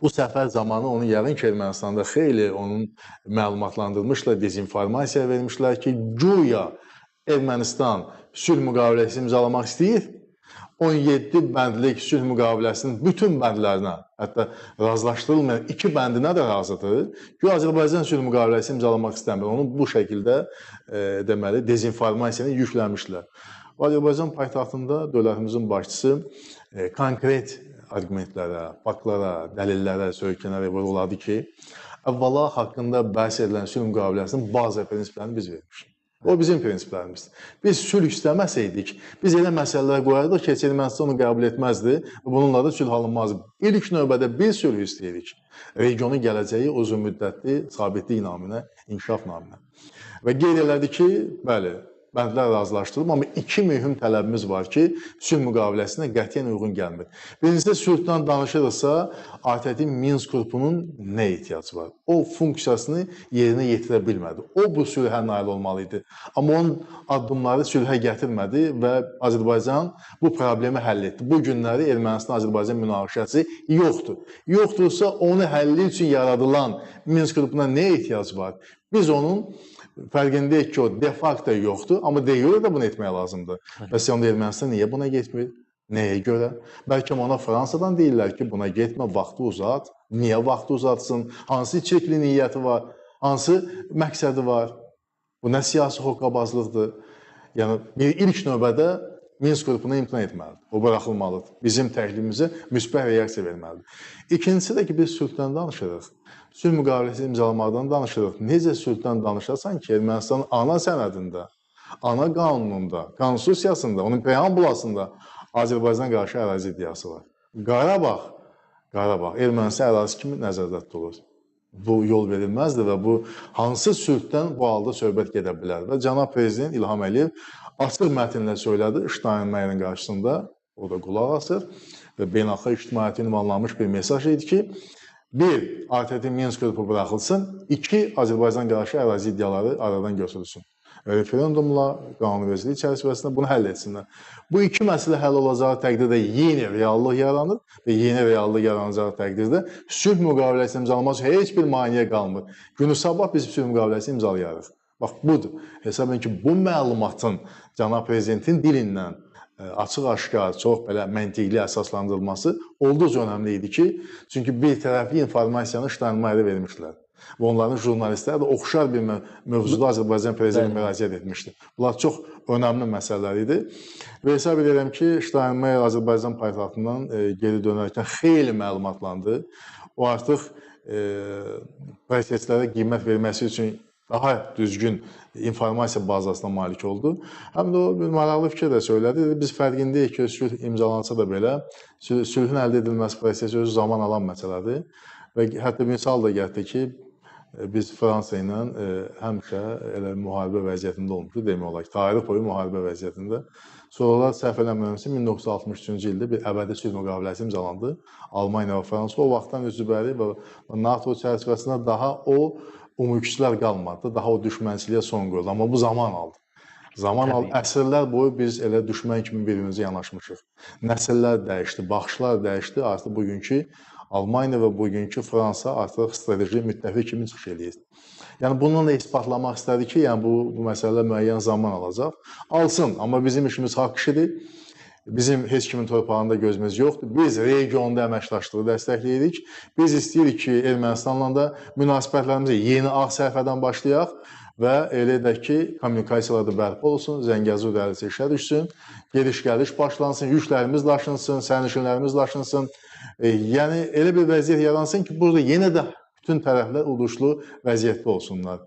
Bu səfər zamanı onu yəqin ki, Ermənistanda xeyli onun məlumatlandırmışlar, dezinformasiya vermişlər ki, güya Ermənistan sülh müqaviləsi imzalamaq istəyir. 17 bəndlik sülh müqaviləsinin bütün bəndlərinə, hətta razılaşdırılmayan 2 bəndinə də razıdır. Güya Azərbaycan sülh müqaviləsi imzalamaq istəmir. Onu bu şəkildə deməli dezinformasiyanı yükləmişlər. Azərbaycan paytaxtında dövlətimizin başçısı konkret arqumentlərə, faktlara, dəlillərə söykənərək vurğuladı ki, əvvəla haqqında bəhs edilən sülh müqaviləsinin baza prinsiplərini biz vermişik. O bizim prinsiplərimizdir. Biz sülh istəməsəydik, biz elə məsələlər qoyardıq ki, Ermənistan onu qəbul etməzdi və bununla da sülh alınmazdı. İlk növbədə biz sülh istəyirik. Regionun gələcəyi uzunmüddətli sabitlik naminə, inkişaf naminə. Və qeyd elədi ki, bəli, bəndlər razılaşdırılıb, amma iki mühüm tələbimiz var ki, sülh müqaviləsinə qətiyyən uyğun gəlmir. Birincisi, sülhdən danışırıqsa, ATƏT Minsk qrupunun nə ehtiyacı var? O funksiyasını yerinə yetirə bilmədi. O bu sülhə nail olmalı idi. Amma onun addımları sülhə gətirmədi və Azərbaycan bu problemi həll etdi. Bu günləri Ermənistan-Azərbaycan münaqişəsi yoxdur. Yoxdursa, onu həlli üçün yaradılan Minsk qrupuna nə ehtiyac var? Biz onun fərqindəyik ki, o de facto yoxdur, amma de jure də bunu etmək lazımdır. Bəs onda Ermənistan niyə buna getmir? Nəyə görə? Bəlkə ona Fransadan deyirlər ki, buna getmə, vaxtı uzat. Niyə vaxtı uzatsın? Hansı çirkli niyyəti var? Hansı məqsədi var? Bu nə siyasi hoqqabazlıqdır? Yəni, ilk növbədə Minsk qrupuna imtina etməlidir. O buraxılmalıdır. Bizim təklifimizə müsbət reaksiya verməlidir. İkincisi də ki, biz sülhdən danışırıq. Sülh müqaviləsi imzalamaqdan danışırıq. Necə sülhdən danışasan ki, Ermənistanın ana sənədində, ana qanununda, konstitusiyasında, onun preambulasında Azərbaycan qarşı ərazi iddiası var. Qarabağ Ermənistan ərazisi kimi nəzərdə tutulur. Bu yol verilməzdir və bu hansı sülhdən bu halda söhbət gedə bilər? Və cənab prezident İlham Əliyev açıq mətnlə söylədi Steinmeierin qarşısında, o da qulaq asır və beynəlxalq ictimaiyyətə ünvanlanmış bir mesaj idi ki, bir, ATƏT Minsk qrupu buraxılsın, iki, Azərbaycan qarşı ərazi iddiaları aradan götürülsün. Referendumla, qanunvericilik çərçivəsində bunu həll etsinlər. Bu iki məsələ həll olacağı təqdirdə yeni reallıq yaranır və yeni reallıq yaranacağı təqdirdə sülh müqaviləsi imzalaması heç bir maneə qalmır. Günü sabah biz sülh müqaviləsi imzalayarıq. Bax, budur. Hesab edin ki, bu məlumatın cənab prezidentin dilindən açıq-aşkar, çox belə məntiqli əsaslandırılması olduqca önəmli idi ki, çünki bir tərəfli informasiyanı Steinmeierə vermişdilər. Və onların jurnalistləri də oxşar bir mövzuda Azərbaycan prezidenti müraciət etmişdi. Bunlar çox önəmli məsələlər idi. Və hesab edirəm ki, Steinmeier Azərbaycan paytaxtından geri dönərkən xeyli məlumatlandı. O artıq proseslərə qiymət verməsi üçün daha düzgün informasiya bazasına malik oldu. Həm də o bir maraqlı fikir də söylədi. Dedi, biz fərqindəyik ki, sülh imzalansa da belə, sülhün əldə edilməsi prosesi özü zaman alan məsələdir. Və hətta misal da gətirdi ki, biz Fransa ilə həmişə elə müharibə vəziyyətində olmuşuq, demək olar ki, tarix boyu müharibə vəziyyətində. Sonralar səhv eləmirəmsə 1963-cü ildə bir əbədi sülh müqaviləsi imzalandı Almaniya və Fransa. O vaxtdan üzbəri və NATO çərçivəsində daha o ümumküslər qalmadı, daha o düşmənçiliyə son qoyuldu. Amma bu zaman aldı. Zaman aldı. Əsrlər boyu biz elə düşmən kimi bir-birimizə yanaşmışıq. Nəsillər dəyişdi, baxışlar dəyişdi. Artıq bugünkü Almaniya və bugünkü Fransa artıq strateji müttəfiq kimi çıxış eləyir. Yəni bununla da isbatlamaq istədi ki, yəni bu məsələ müəyyən zaman alacaq. Alsın, amma bizim işimiz haqq işidir. Bizim heç kimin torpağında gözümüz yoxdur. Biz regionda əməkdaşlığı dəstəkləyirik. Biz istəyirik ki, Ermənistanla da münasibətlərimizi yeni ağ səhifədən başlayaq və elə edək ki, kommunikasiyalar da bərpa olsun, Zəngəzur dəhlizi işə düşsün, gediş-gəliş başlansın, yüklərimiz daşınsın, sərnişinlərimiz daşınsın. Yəni elə bir vəziyyət yaransın ki, burada yenə də bütün tərəflər uduşlu vəziyyətdə olsunlar.